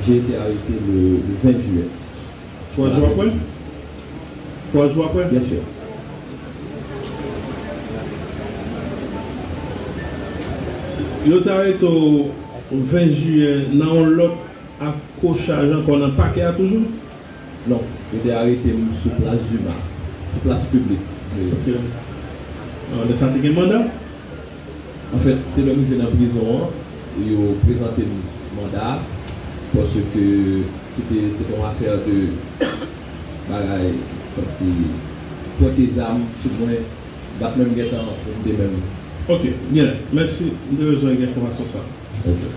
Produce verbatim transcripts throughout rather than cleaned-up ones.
J'ai été arrêté le, le vingt juillet. Twa jou apre? Twa jou apre? Bien sûr. Yo te arete w ven jiyè nan yon lòt akochaj ankò nan pakè a toujou? Non, yo te arete m sou plas Zuma, sou plas piblik. Ok. Nan lè sa te gen manda? Anfèt, se lè m rive nan prizon an, yo prezante m manda a, paske se te, se te yon afè de bagay, kòmsi pwente zam sou mwen, m pa t menm gentan, m te menm. Ok, byen, mèsi, m te bezwen gen enfòmasyon sa. Ok.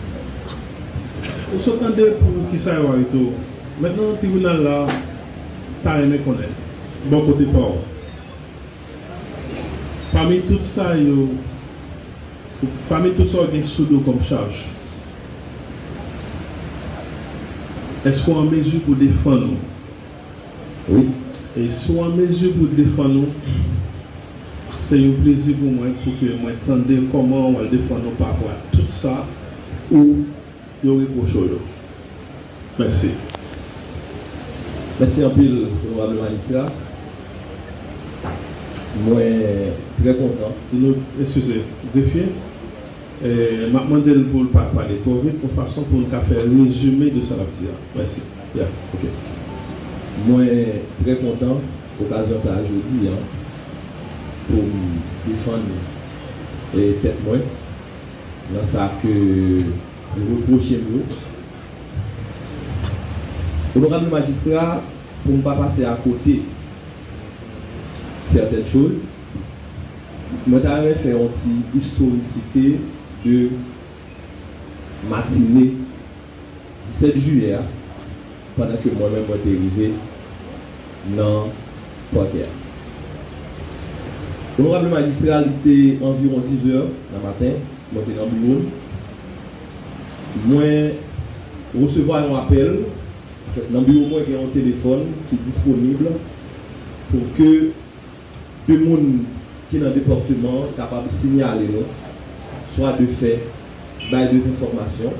Ou sot tande pou kisa yo arete w. Mentnan, tribinal la ta renmen konnen, bò kote pa w, pami tout sa yo, pami tout sa w gen sou do w kòm chaj, èske w an mezi pou defann ou? Wi. E si w an mezi pou defann ou, se yon plezi pou mwen pou ke mwen tande kòman w al defann ou pa rapò a tout sa ou yo repwoche w yo. Mèsi. Mèsi anpil, onorab majistra. Mwen trè kontan. Nou, eskize, grefye, e, m ap mande l pou l pa pale twò vit, yon fason pou n ka fè rezime de sa l ap di a. Mèsi. Ya, ok. Mwen trè kontan okazyon sa a jodi a pou m defann, e, tèt mwen nan sa ke yo repwoche m yo. Onorab majistra, pou m pa pase akote sètèn choz, mwen ta renmen fè yon ti istorisite de matine disèt jiyè a, pandan ke mwen menm mwen te rive nan pakè a. Onorab majistra, li te anviwon diz è nan maten, mwen te nan biwo m. Mwen resevwa yon apèl. Anfèt, nan biwo mwen gen yon telefòn ki disponib pou ke de moun ki nan depatman an kapab siyale nou, swa de fè, bay de enfòmasyon.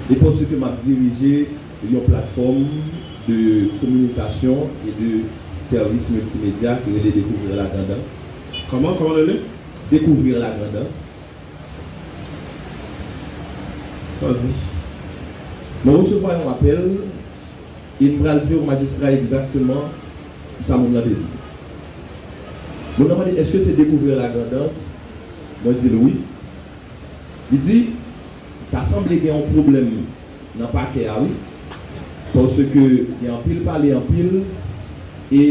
E paske m ap dirije yon platfòm de kominikasyon e de sèvis miltimedya ki rele Découvrir la Grand'Anse. Kòman, kòman rele? Découvrir la Grand'Anse. Vas-y. Mwen resevwa yon apèl e m pral di w majistra egzakteman sa moun nan te di. Moun nan mande, èske se Découvrir la Grand'Anse? Mwen di l wi. Li di, ta sanble gen yon pwoblèm nan pakè a wi, paske gen anpil pale anpil, e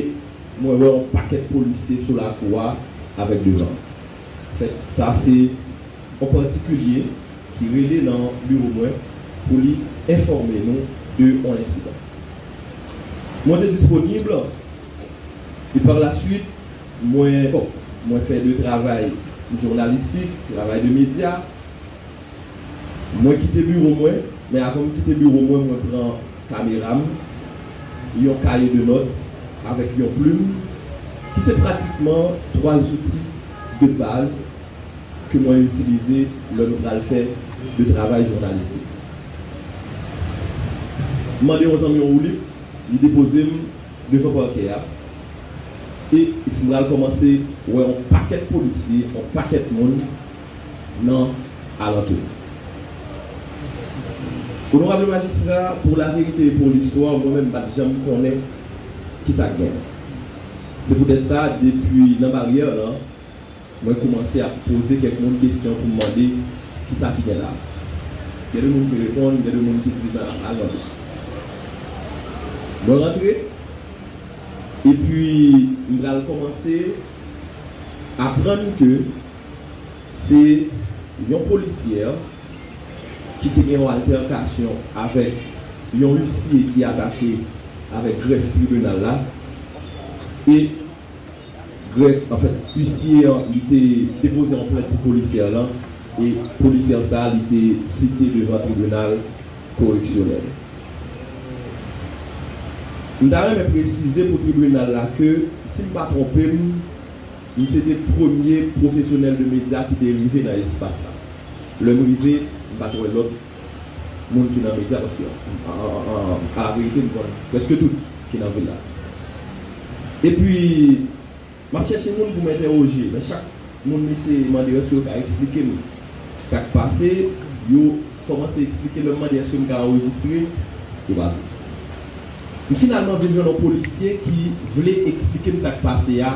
mwen wè yon pakèt polisye sou lakou a avèk devan. Anfèt, sa se yon patikilye ki rele nan biwo mwen pou li enfòme nou de yon ensidan. Mwen te disponib, e pa la swit, mwen, bon, mwen fè de travay jounalistik, travay de medya. Mwen kite biwo mwen, men avan m kite biwo mwen, mwen pran kamera m, yon kaye de nòt avèk yon plim, ki se pratikman twa zouti de baz ke mwen itilize lè nou pral fè de travay jounalistik. M mande yon zanmi yon woulib, li depoze m devan pakè a, e m pral kòmanse wè yon pakèt polisye, yon pakèt moun nan alantou. Onorab majistra, pour la vérité et pour l'histoire, mwen menm m pa t janm konnen ki sa k gen. Se poutèt sa, depi nan baryè lan, mwen kòmanse ap poze kèk moun kesyon pou m mande ki sa ki gen la. Gen de moun ki reponn, gen de moun ki di, "Ben, al rantre." Mwen rantre, epi m pral kòmanse aprann ke se yon polisyè ki te gen yon altèkasyon avèk yon isye ki atache avèk grèf tribinal la, e grèf, anfèt, isye an, li te depoze yon plent pou polisyè lan, e polisyè sa a, li te site devan tribinal koreksyonèl. M ta renmen presize pou tribinal la ke, si m pa twonpe m, m se te premye pwofesyonèl de medya ki te rive nan espas la. Lè m rive, m pa t wè lòt moun ki nan medya, paske, a, a, a, a, alaverite, m konn prèske tout ki nan vil la. Epi, m ap chèche moun pou m entèwoje, men chak moun m eseye mande yo èske yo ka eksplike m sa k pase, yo kòmanse eksplike, lè m mande èske m ka anrejistre, yo pa vle. M finalman vin jwenn yon polisye ki vle eksplike m sa k pase a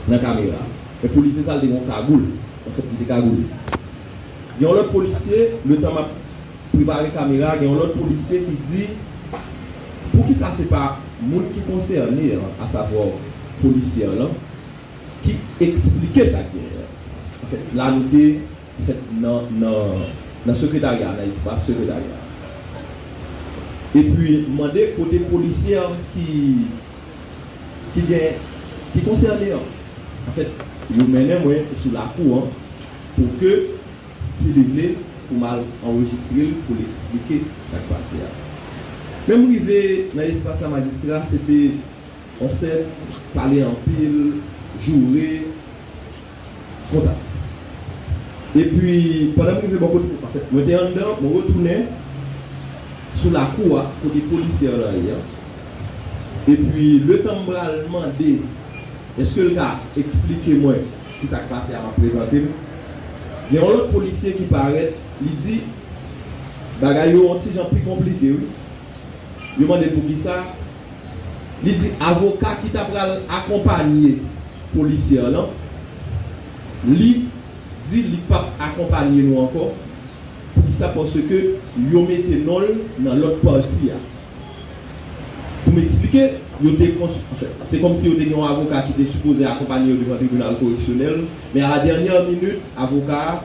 nan kamera. Men polisye sa, l te gen yon kagoul. Anfèt, li te kagoule. Gen yon lòt polisye, letan m ap prepare kamera, gen yon lòt polisye ki di, poukisa se pa moun ki konsène an, asavwa polisyè lan, ki eksplike sa k genyen an? Anfèt, la nou te, anfèt, nan, nan, nan sekretarya, nan espas sekretarya. Epi, m mande kote polisyè ki, ki gen, ki konsène an. Anfèt, yo mennen mwen sou lakou an pou ke, si li vle, pou m al anrejistre l pou l eksplike sa k pase a. Men m rive nan espas la, majistra, se te yon sèn, pale anpil, joure, konsa. Epi, pandan m rive bò kote, anfèt, mwen te anndan, mwen retounen sou lakou a, kote polisye lan ye a. Epi, letan m pral mande, èske l ka eksplike mwen ki sa k pase a, m ap prezante m. Gen yon lòt polisye ki parèt, li di, bagay yo yon ti jan pi konplike, wi. Yo mande l poukisa. Li di avoka ki ta pral akonpanye polisye lan, li di li p ap akonpanye nou ankò. Poukisa? Paske yo mete non l nan lòt pati a. Pou m eksplike, yo te kons-, anfen, se kòmsi yo te gen yon avoka ki te sipoze akonpanye yo devan tribinal koreksyonèl, men a la dènyè minit, avoka a,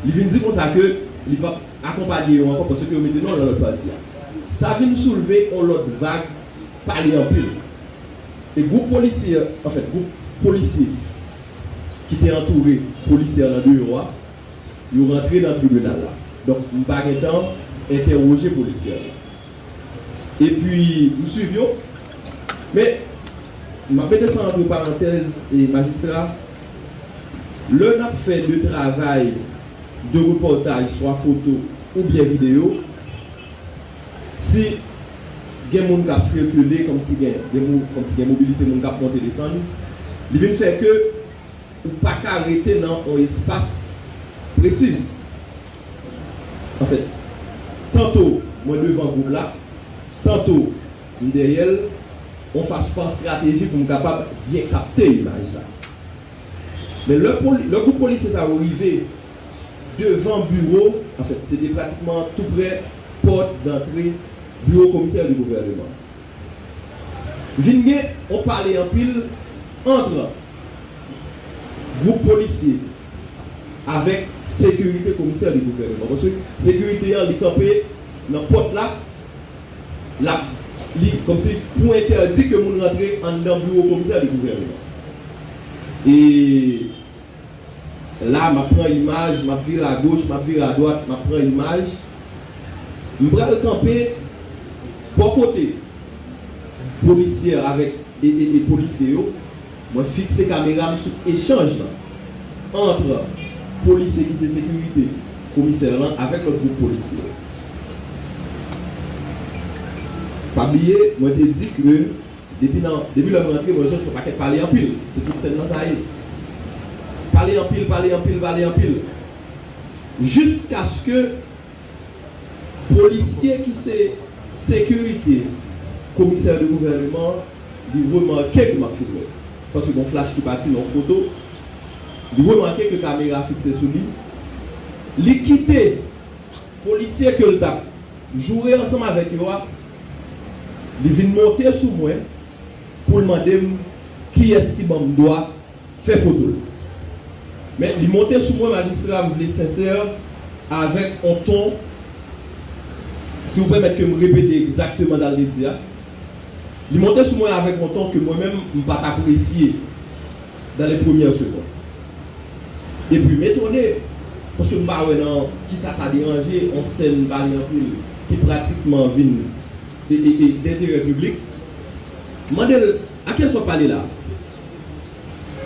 li vin di konsa ke li p ap akonpanye yo ankò paske yo mete non l nan lòt pati a. Sa vin soulve yon lòt vag pale anpil. E gwoup polisye, anfèt, gwoup polisye ki te antoure polisye an deyò a, yo rantre nan tribinal la. Donk, m pa gentan entèwoje polisye an. Epi, m swiv yo. Men, m ap mete sa antre parantèz, e, majistra, lè n ap fè de travay de repòtaj, swa foto oubyen videyo, si gen moun k ap sikile, kòmsi gen, gen moun, kòmsi gen mobilite moun k ap monte desann, li vin fè ke ou pa ka rete nan yon espas presiz. Anfèt, tanto mwen devan gwoup la, tanto m dèyè l, yon fason pa estrateji pou m kapab byen kapte imaj la. Men lè poli-, lè gwoup polisye sa yo rive devan biwo, anfèt, se te pratikman tou prè pòt dantre biwo komisè de gouvèneman. Vin gen yon pale anpil ant gwoup polisye avèk sekirite komisè de gouvèneman. Paske sekirite an, li kanpe nan pòt la, l ap, li, kòmsi pou entèdi ke moun rantre anndan biwo komisè de gouvèneman. E la, m ap pran imaj, m ap vire agoch, m ap vire adwat, m ap pran imaj. M pral kanpe bò kote polisye avèk, e, e, e polisye yo. Mwen fikse kamera m sou echanj lan ant polisye ki se sekirite komisè lan avèk lòt gwoup polisye. Pa bliye, mwen te di ke depi nan, depi lè m rantre, mwen jwenn se yon pakèt pale anpil. Se tout sèn nan sa ye. Pale anpil, pale anpil, pale anpil. Jiskaske polisye ki se sekirite komisè de gouvèneman, li remake ke m ap filme. Paske gon flach ki pati nan yon foto, li remake ke kamera fikse sou li. Li kite polisye ke l t ap joure ansanm avèk yo a, li vin monte sou mwen pou l mande m kiyès ki ban m dwa fè foto l. Men li monte sou mwen, majistra, m vle sensè avèk yon ton, si w pèmèt ke m repete egzakteman sa l te di a. Li monte sou mwen avèk yon ton ke mwen menm, m pa t apresye dans les premières secondes. Epi m etone, paske m pa wè nan kisa sa deranje yon sèn pale anpil ki pratikman vin e, e, e, d'intérêt public. M mande l, a kiyès w ap pale la?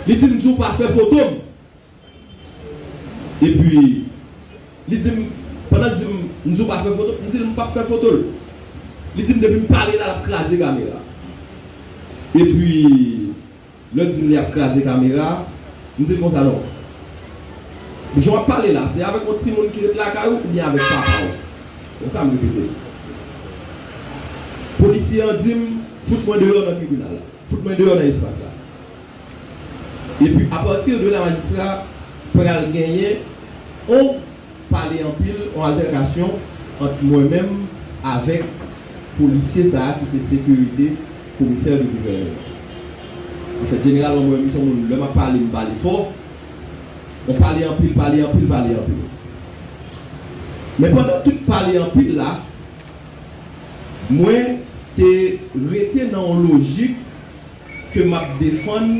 Li di m di w pa fè foto m. Epi, li di m, pandan l di m, M di w pa fè foto, m di l m p ap fè foto l. Li di m depi m pale la, l ap kraze kamera. Epi, lè l di m li ap kraze kamera, m di l konsa non. Jan w ap pale la, se avèk yon timoun ki ret lakay ou oubyen avèk papa w? Konsa m repete. Polisye an di m, fout mwen deyò nan tribinal la. Fout mwen deyò nan espas la. Epi, apati de la, majistra pral genyen yon pale anpil, yon altèkasyon ant mwen menm avèk polisye sa a ki se sekirite komisè de gouvènman. Anfèt, jeneralman, mwen menm, se yon moun, lè m ap pale, m pale fò. On pale anpil, pale anpil, pale anpil. Men pandan tout pale anpil la, mwen te rete nan yon lojik ke m ap defann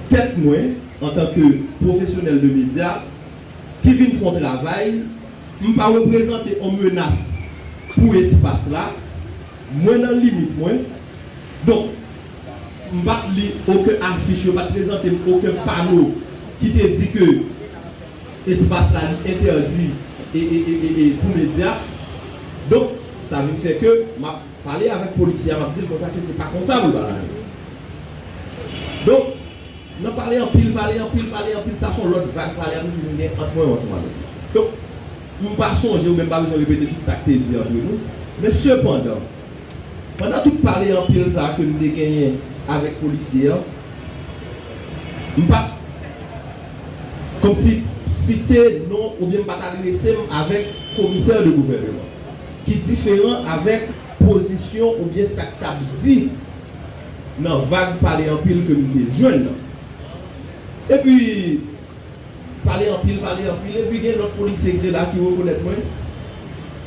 tèt mwen antanke pwofesyonèl de medya ki vin fè yon travay, m pa reprezante yon menas pou espas la, mwen nan limit mwen. Donk, m pa t li okenn afich, yo pa t prezante m okenn pano ki te di ke espas la li entèdi e, e, e, e, e pou medya. Donk, sa vin fè ke m ap pale avèk polisye a, m ap di l konsa ke se pa konsa pou l pale avè m. Donk, nan pale anpil, pale anpil, pale anpil, sa se yon lòt vag pale anpil ki vin gen ant mwen ansanm avèk li. Donk, m pa sonje oubyen m pa bezwen repete tout sa k te di antre nou. Men sepandan, pandan tout pale anpil sa a ke m te genyen avèk polisye a, m pa t kòmsi site non oubyen m pa t adrese m avèk komisè de gouvènman, ki diferan avèk pozisyon oubyen sa k t ap di nan vag pale anpil ke m te jwenn nan. Epi, pale anpil, pale anpil, epi gen lòt polisye ki te la ki rekonèt mwen.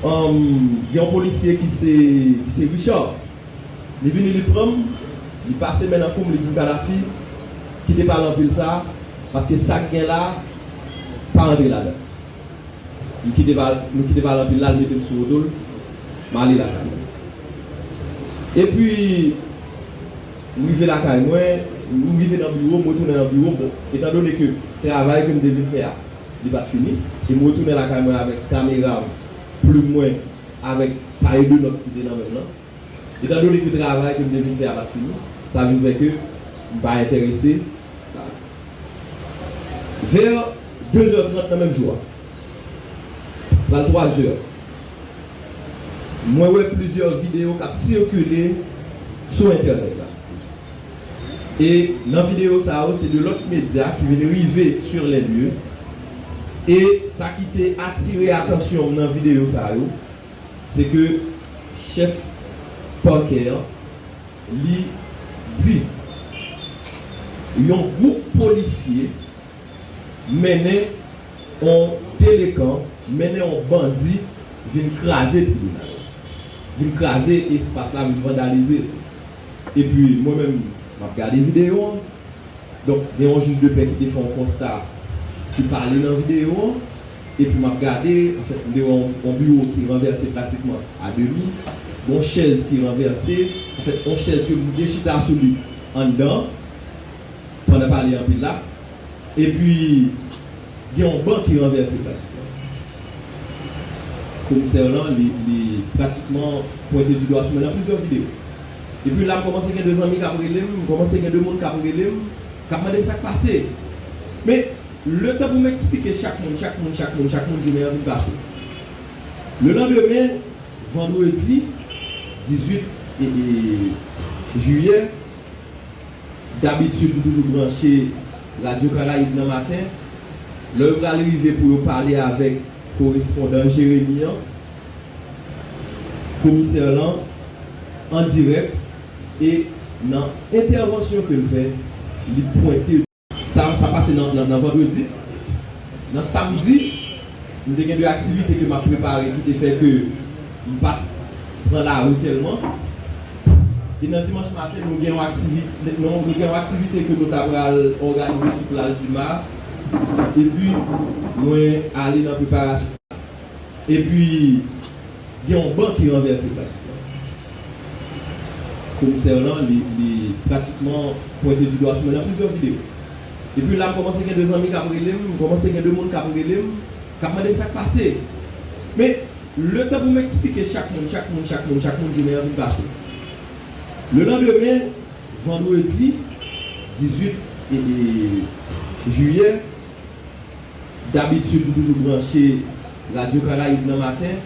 Anm, gen yon polisye ki se, ki se Richard. Li vini, li pran m, li pase men nan kou m, li di m, Kadhafi, kite pale anpil sa, paske sa k gen la, pa rantre ladan. M kite pale, nou kite pale anpil la, l mete m sou woto l, m ale lakay mwen. Epi, m rive lakay mwen, m rive nan biwo, m retounen nan biwo, bon, etandone ke travay ke m te vin fè a, li pa t fini, e m retounen lakay mwen avèk kamera m, plim mwen, avèk kaye de nòt ki te nan men m nan. Etandone ke travay ke m te vin fè a pa t fini, sa vin fè ke m pa enterese. Vè de zè trant nan menm jou a, pral twa zè, mwen wè plizyè videyo k ap sikile sou entènèt la. E nan videyo sa yo, se de lòt medya ki vin rive sur les lieux. E sa ki te atire atansyon m nan videyo sa yo, se ke chèf pakè an, li di yon gwoup polisye mennen yon delekan, mennen yon bandi vin kraze tribinal la, vin kraze espas la, vin vandalize l. Epi mwen menm, m ap gade videyo an. Donk, gen yon jij de pè ki te fè yon konsta ki pale nan videyo an. Epi m ap gade, anfèt, m te wè yon, yon biwo ki ranvèse pratikman a demi. Gen yon chèz ki ranvèse. Anfèt, yon chèz ke moun te chita sou li anndan pandan pale anpil la. Epi, gen yon ban ki ranvèse pratikman. Komisè lan, li, li pratikman pwente di dwa sou mwen nan plizyè videyo. Epi la, m kòmanse gen de zanmi k ap rele m, m kòmanse gen de moun k ap rele m, k ap mande m sa k pase. Men, letan pou m eksplike chak moun, chak moun, chak moun, chak moun, jounen an vin pase. Le landemen, vandredi dizuit e, e, jiyè, dabitid, m toujou branche Radyo Karayib nan maten. Lè yo pral rive pou yo pale avèk korespondan Jeremi an, komisè lan, an dirèk e nan entèvansyon ke l fè, li pwente. Sa, sa pase nan, nan, nan vandredi. Nan samdi, m te gen de aktivite ke m ap prepare ki te fè ke m pa t pran lari tèlman. E nan dimanch maten, nou gen yon aktivi-, nou, nou gen yon aktivite ke nou ta pral òganize sou plaj Dima. Epi, mwen ale nan preparasyon. Epi, gen yon ban ki ranvèse pratikman. Komisè lan, li, li pratikman pwente di dwa sou mwen nan plizyè videyo. Epi la, m kòmanse gen de zanmi k ap rele m, m kòmanse gen de moun k ap rele m, k ap mande m sa k pase. Men, Letan pou m eksplike chak moun, chak moun, chak moun, chak moun, jounen an vin pase. Lelandemen, vandredi dizuit e, e, jiyè, dabitid, m toujou branche Radyo Karayib nan maten.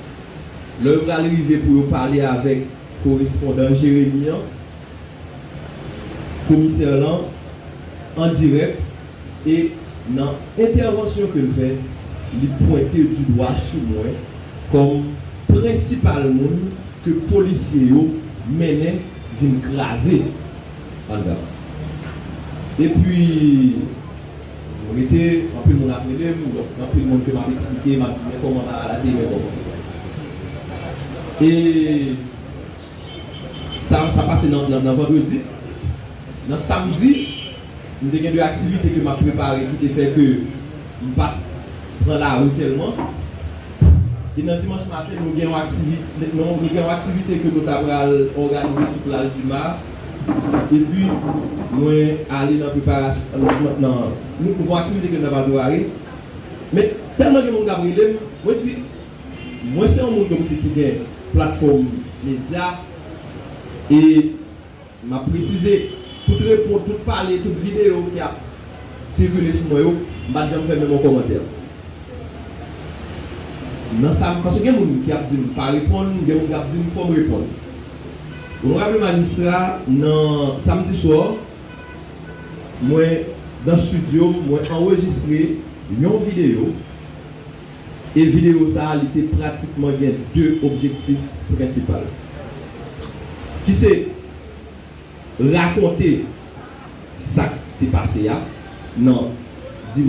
Lè yo pral rive pou yo pale avèk korespondan Jeremi an, komisè lan an dirèk, e nan entèvansyon ke l fè, li pwente di dwa sou mwen kòm prensipal moun ke polisye yo mennen vin kraze anndan. Epi, m rete, anpil moun ap rele m, donk, anpil moun ke m ap eksplike, m ap di, "Men kòman bagay la te ye, men kòman." E sa, sa pase nan, nan, nan vandredi. Nan samdi, m te gen de aktivite ke m ap prepare ki te fè ke m pa t pran lari tèlman. E nan dimanch maten, nou gen yon aktivite, nou, nou gen yon aktivite ke nou ta pral òganize sou plas Dima. Epi, mwen ale nan preparasyon, nan, nan, nou, nou gen yon aktivite ke nou ta pral prepare. Men, tèlman gen moun k ap rele m, mwen di, mwen se yon moun kòmsi ki gen platfòm medya, e m ap presize, tout repons, tout pale, tout videyo ki ap sikile sou mwen yo, m pa t janm fè menm yon kòmantè. Nan sa, paske gen moun ki ap di m pa reponn, gen moun ki ap di m fò m reponn. Onorab majistra, nan samdi swa, mwen, nan estidyo m, mwen anrejistre yon videyo, e videyo sa a, li te pratikman gen de objektif prensipal, ki se rakonte sa k te pase a nan